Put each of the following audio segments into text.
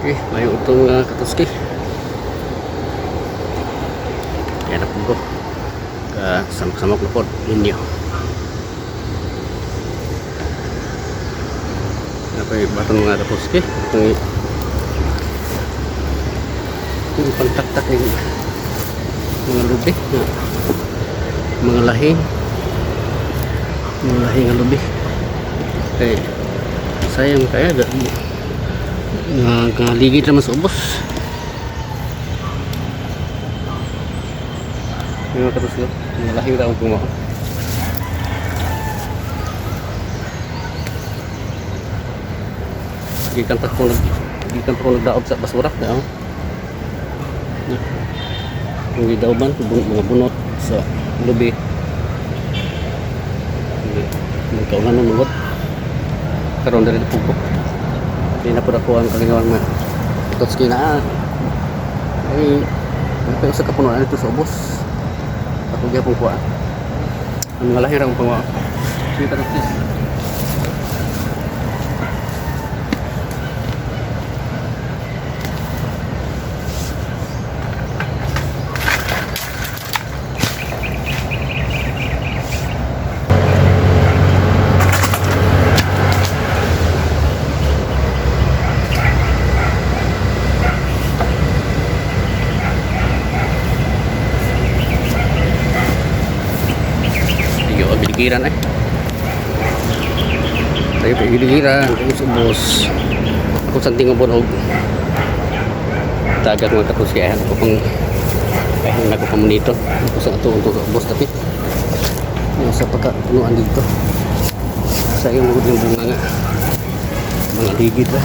Okay, may utong mga katuski. Kaya na po ko. Kasamok-samok na po ninyo. Napay baton mga katuski. Itong yung pangtaktak ng mga lubi nga mga lahi nga lubi kay sayang kaya ga nga nga ligid naman sa ubos. Yung mga katuslo, mga lahing taong pumaon. Gikan pa ko nagdaob sa basura daw. Na. Yung gidaoban, mga bunot sa lubi. Magkaunan ng lugot. Karon diri po ko. Di na po ako ang kalingawan mga Totski na. Ay, pero sa kapunuan ito sa ubos. Ako gyapon kuha. Ang mga lahi ra ang panguha. Sige, Totski. Iyo, biligiran eh. Tayo pa biligiran, kung sa ubos. Ako sa tingog og dagat mga katus kaya ako pang ay nako pa monito. Ako sa ato sa ubos tapi. Yung sa pagkapunuan dito. Sa iyong mga yung bunga nga. Mga ligid ra.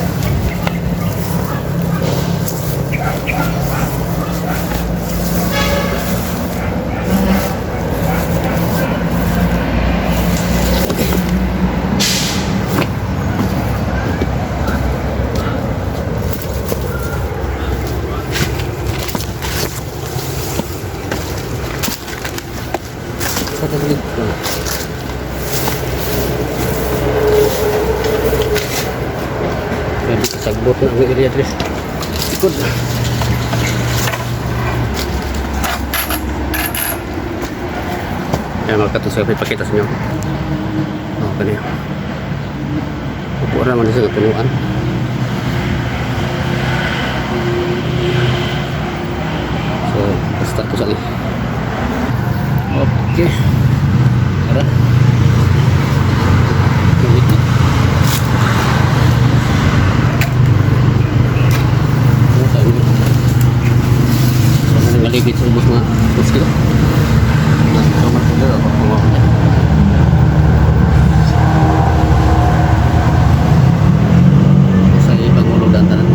Sa taglig ko. Grabe kasagbot na ang area diri. Likod. Kaya mga katusay, ipakita sa inyo. Oh, kaniya. Upo naman siya sa punuan. So, basta ko sa ni. Okay. Tara. Gamit na. Ano tayo? Wala nang maligid sa ubos mga kuskilo. Nasa man po dito, ako po. Sa ibang ulo tanan.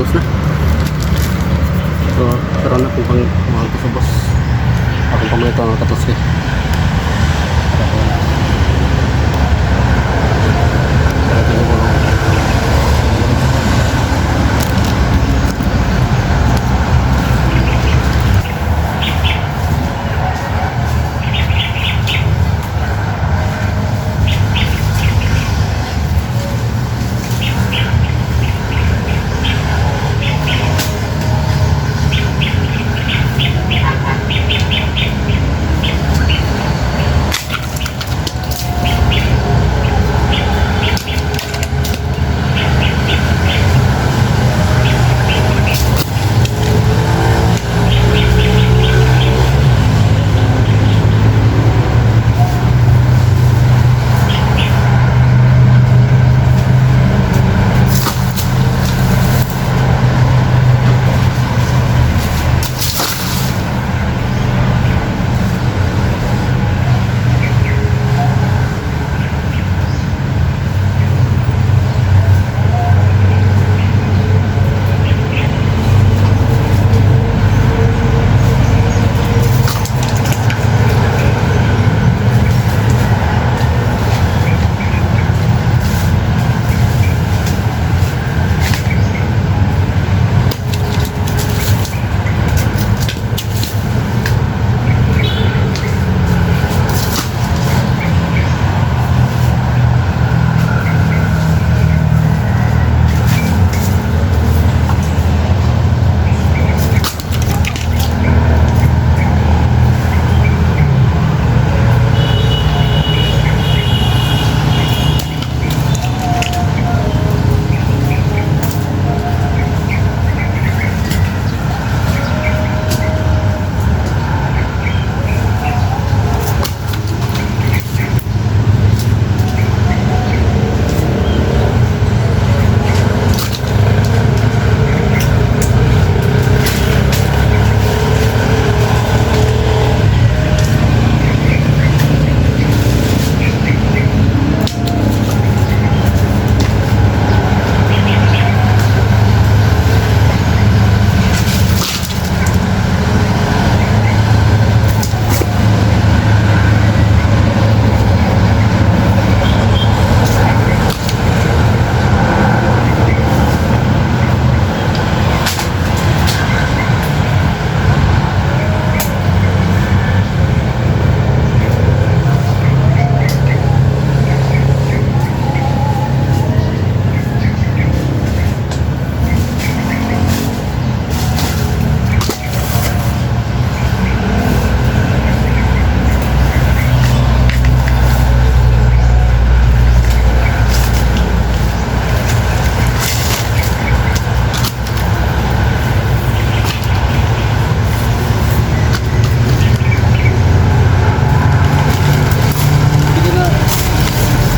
Kilos na. So karon na kung pang mga sa boss. Akong pamilito ang katoski. Para ko lang.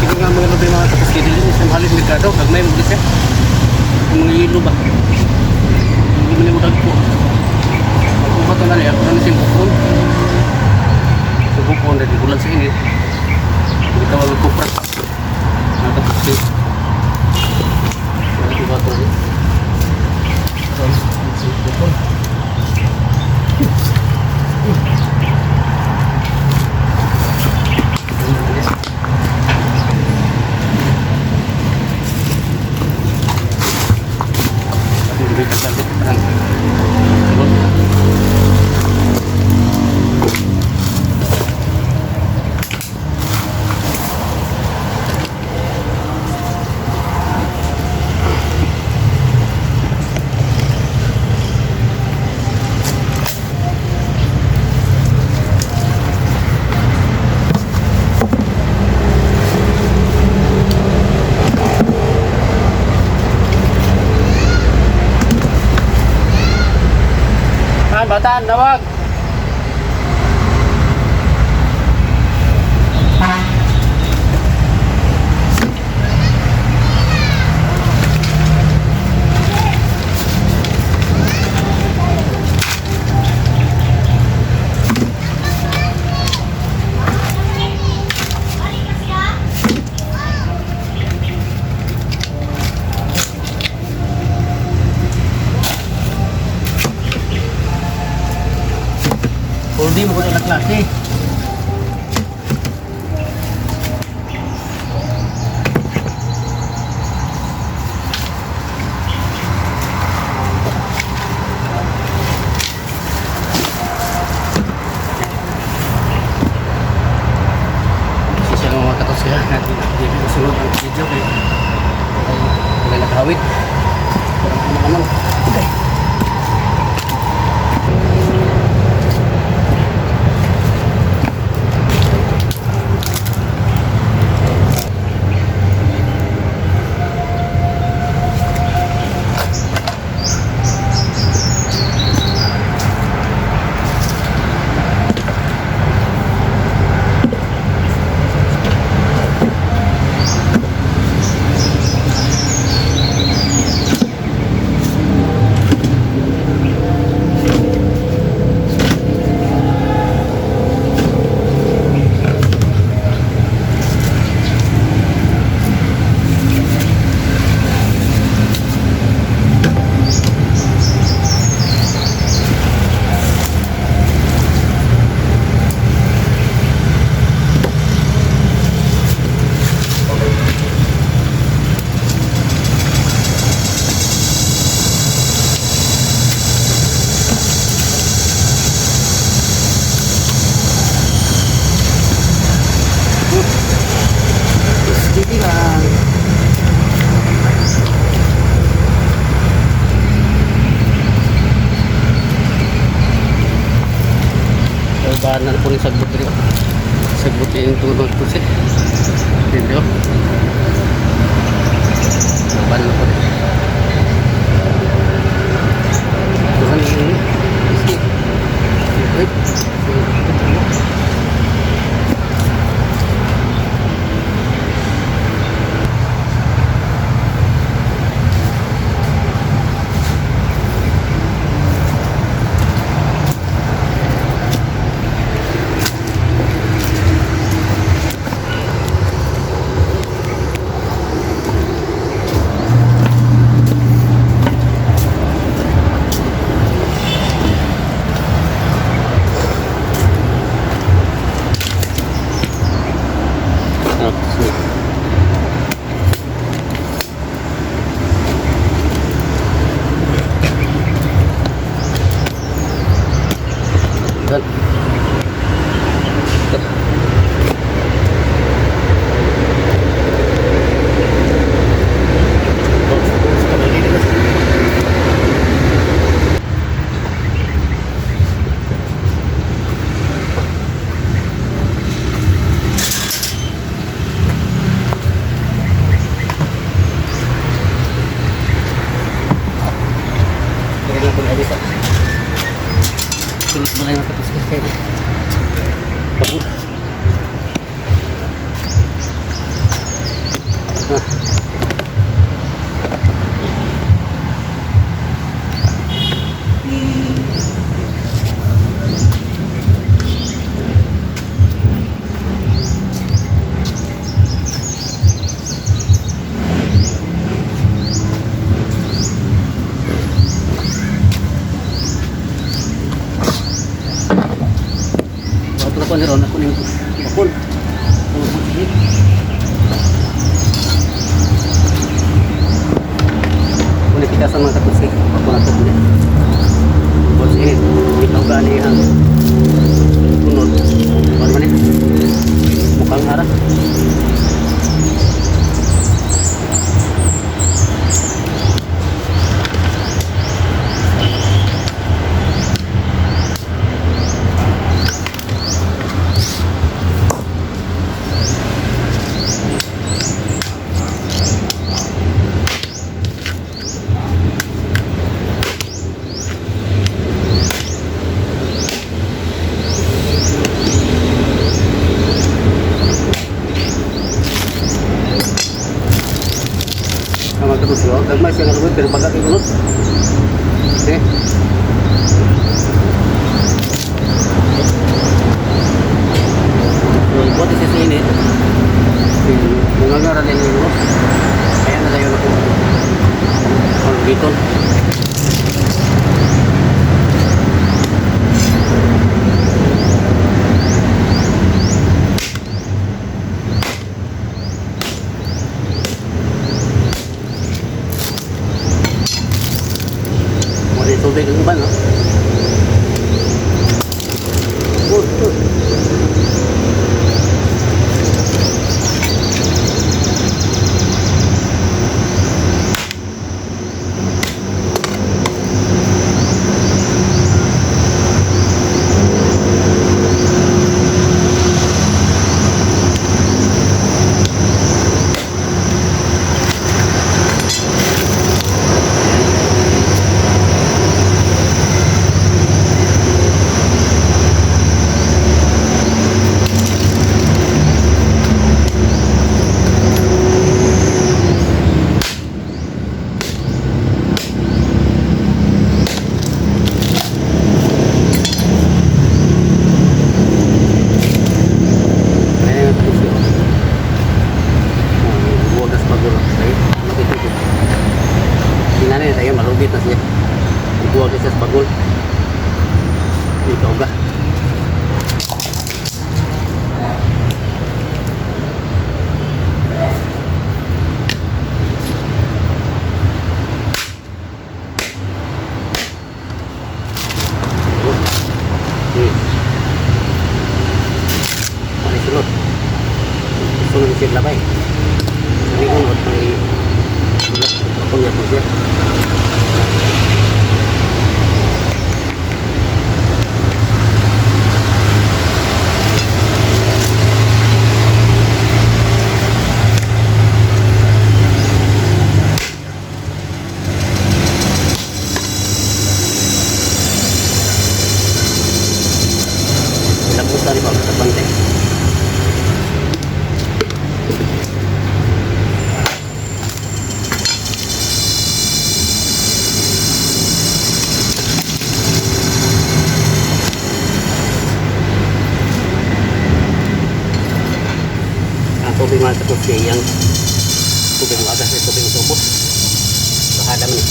Kini nga mga lubi mga tapos kini din sa halis merkado gagmay mo siya. Ang mga ilo ba. Hindi man mo dagko. Pag na niya, ako na siyang bukon. Sa bukon dahil gulan sa init. Hindi tawag ang kupra. Mga tapos kini. Wala ba ito? Bukon. Hindi tagal parang sulod. Ah, batan, tawag. Hindi mo ko na klase. Sisya ng mga katos kaya natin hindi sunod ang video kay ay wala nakahawid. Parang ano naman. Okay. Sige lang. Ba na po ni sagbot diri. Sagbot yung tulog po siya. Dito. Ba na po. Tuhan ini. Isti. Wait. Ah, sige. Done. Kaya lang kung alisa. Sunod mo lang yung tapos kasi. Pagod. Ah. Bato na ko ni Ron, ako ni Bakol. Ako ni Muna kita sa mga tapos eh. Ako na ito muna. Boss eh, ikaw gani ang tunod. Ano man eh? Mukhang harap. Ang mga tapos yun, gagmay siya nga lubod, pero baga kayo ulot. Eh. Yung bote siya sa init. Mga nga rin yung ulot. Kaya nalayo na po. Ang dito. Tubig ang uban, no? Oh, oh. Ayan ang puso. Oh, huwag na magulo. Okay? Makita ko. Tingnan na tayo, malugit na siya. Huwag na siya sa bagol. Ikaw ba? Ano sulod? Sulod siya labay. Kami unod may sulod. Ako niya po siya. Labutan ba sa bantay? Ang tubig mga kaputsi, yang tubig ng agas, tubig ng subos. Bahada man eh.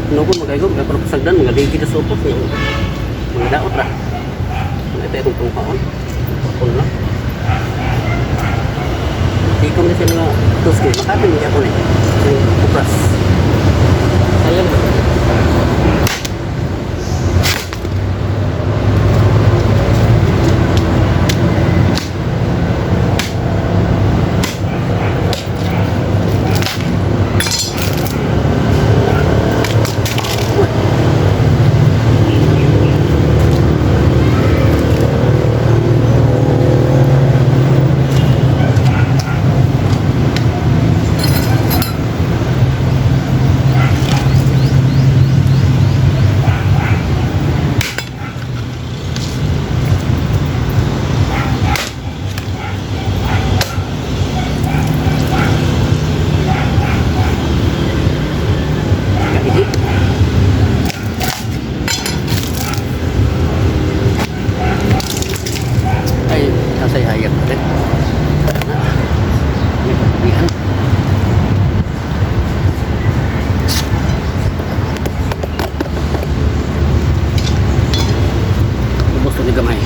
Nugon magaygon, kaya pero pasagdan, mga ligi na supos, yung mga daot ra. Ito itong tungkaon. Tungkaon lang. Di ko na siya mga tuski. Makapin niya ako na eh. Yung kupras. Sayang ba? Kaigi. Ay, nasa hayag pa rin. Na. May pagkabihan. Ubos ni gamay.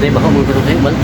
Dahil baka mga ganun kayo, man.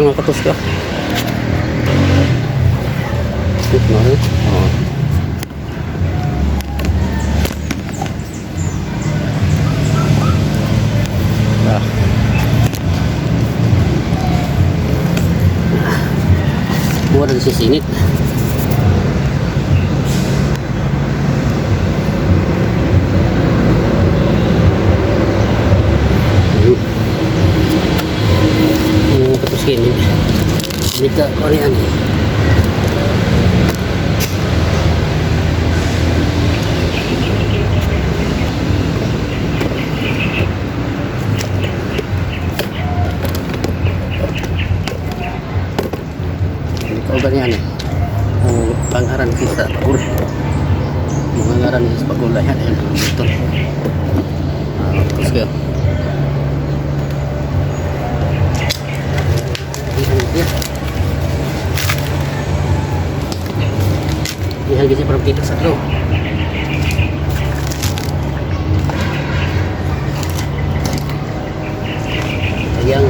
Mga katuska. Ito na rin. Oh. Ah. Buwan na siya sinit. Ayun. Yung katuskin, hindi ka, ano yan eh. Hindi ka ugan yan eh. Ang pangaran kasi sa pagul. Ang pangaran sa pagul ay yan. Ito. Ah, tapos kayo. Ihan siya parang kita sa adlaw. Sayang.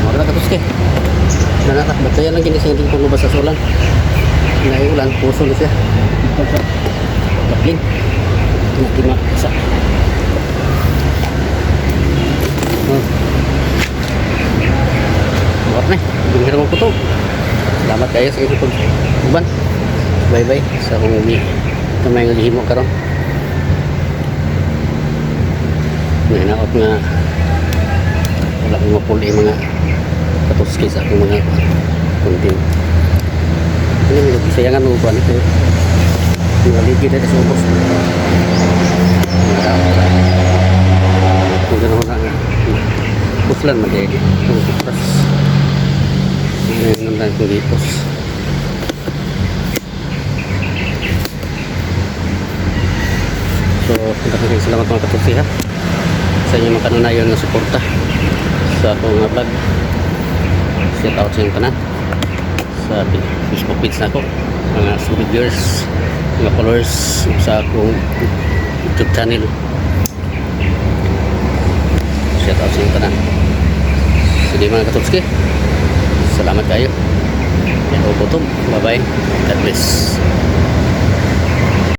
Wala ka tuske. Nanata, batayan lang kini siya hindi ko sa ulan. Naiulan, puso na siya. Kaplin. Natima sa. Oh. Buhat na. Ginghirang ko to. Salamat kayo sa inyong pag-uban. Bye-bye sa akong ubi. Kamay nga gihimo karon. Nahinaot nga wala akong mapuli mga katuski sa akong mga content. Ano yung sayangan mo ba nito? Mga ligid na sa ubos. Mga tao. Kung gano'n na nga. Puslan man kayo. Kung Ngayon lang kung gipos. So, daghang salamat, mga katuski, ha, sa inyong mga kanunayon nga suporta sa akong vlog. Shout out sa inyong tanan sa Facebook page nako, mga solid viewers, mga followers sa akong YouTube channel. Shout out sa inyong tanan. Sige, mga katutski, salamat kayo. Yan, bye bye. God bless.